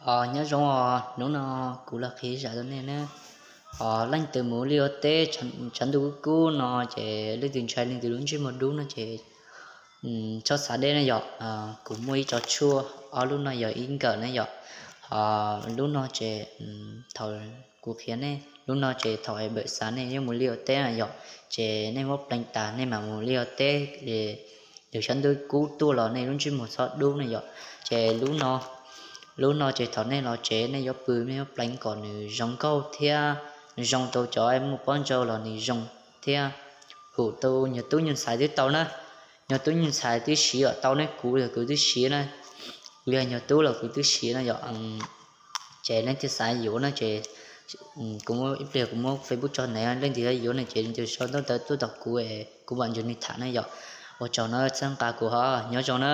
Os, nyob zoo os, hnub no kuv los qhia zaj rau nej ne. Os, leej twg mus ua liaj ua teb tshav ntuj kub kub no ces leej twg ntshai leej twg lub ntsej muag dub no ces txhob xav deb ne yom. Kuv muaj ib tsob tshuaj, ob lub no yog ib nkawm ne yom. Lub no ces thaum kuv qhia nej, lub no ces thaum es npawm xav nej yuav mus liaj ua teb na yom, ces nej muab pleev tas nej mam mus liaj ua teb, yog tshav ntuj kub tuaj los nej lub ntsej muag txhob dub ne yom. Ces lub no ces thaum nej los tsev nej yuav pw nej yuav pleev kom nws zoo nkauj thiab zoo rau cov muaj pob ntsauj los nws zoo thiab. Hum tau nyuag tub nyuag ntxhais twb tau na, nyuag tub nyuag ntxhais twb siv tau ne, kuv yog kuv twb siv na, kuv yog nyuag tub los kuv twb siv na yom. Ces leej twg xav yuav no ces kuv ib pliag kuv muab Facebook tso na, leej twg yuav no ces leej twg sau ntawv tuaj tom kuv, kuv mam nrog nws tham na yom. Ua tsaug na, txhawb nqa kuv ho, nyob zoo na.